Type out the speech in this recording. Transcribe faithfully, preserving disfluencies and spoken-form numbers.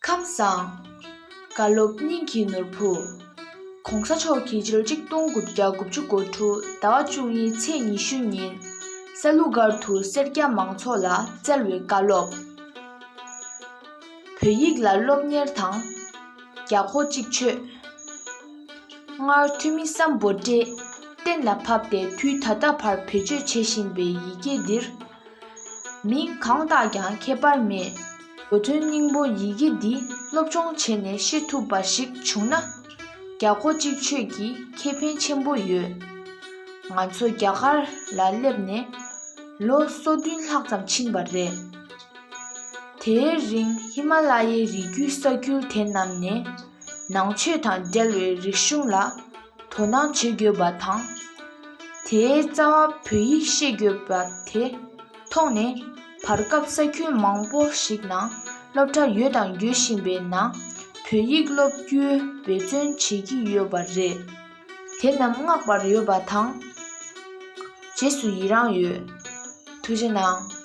ཁམས་བཟང་། བཀའ་སློབ་སྙིང་གི་ནོར་བུ། ༸གོང་ས་མཆོག་གིས་ཕྱི་ལོ་ཆིག་སྟོང་དགུ་བརྒྱ་དགུ་བཅུ་གོ་དྲུག་ཟླ་བ་བཅུ་གཉིས་ཚེས་ཉི་ཤུ་ཉིན་ས་ལུ་སྒར་དུ་སེར་སྐྱ་མང་ཚོགས་ལ་སྩལ་བའི་བཀའ་སློབ། བོད་ཡིག་ལ་སློབ་གཉེར་དང་། རྒྱ་ཁོག་གཅིག་ཆོད། སྔར་འཐུས་མི་སམ་བྷོ་ཊས་གཏན་ལ་ཕབ་སྟེ་དུས་ད་ལྟ་བར་བེད་སྤྱོད་བྱེད་བཞིན་པའི་ཡི་གེ་འདིར། མིང་གང་བཏགས་ཀྱང་ཁྱད་པར་མེད། གོ་དོན་སྙིང་པོ་ཡི་གེ་འདི་སློབ་སྦྱོང་བྱས་ནས་ཤེས་ཐུབ་པ་ཞིག་བྱུང་ན། རྒྱ་ཁོག་གཅིག་ཆོད་ཀྱི་ཁེ་ཕན་ཆེན་པོ་ཡོད། ང་ཚོ་རྒྱ་གར་ལ་སླེབས་ནས་ལོ་སོ་བདུན་ལྷག་ཙམ་ཕྱིན་པ་རེད། དེའི་རིང་ཧི་མ་ལ་ཡའི་རི་རྒྱུད་ས་ཁུལ་དེ་རྣམས་ནས་ནང་ཆོས་དང་འབྲེལ་བའི་རིག་གཞུང་ལ་དོ་སྣང་བྱེད་དགོས་པ་དང་། དེའི་རྩ་བ་བོད་ཡིག་ཤེས་དགོས་པ་དེ་མཐོང་ནས། བར་སྐབས་ས་ཁུལ་མང་པོ་ཞིག་ནང་སློབ་གྲྭ་ཡོད་དང་ཡོད་བཞིན་པའི་ནང་བོད་ཡིག་སློབ་རྒྱུའི་འབད་བརྩོན་བྱེད་ཀྱི་ཡོད་པ་རེད། དེ་རྣམས་བསྔགས་པར་འོས་པ་དང་། རྗེས་སུ་ཡི་རང་ཡོད། ཐུགས་རྗེ་གནང་།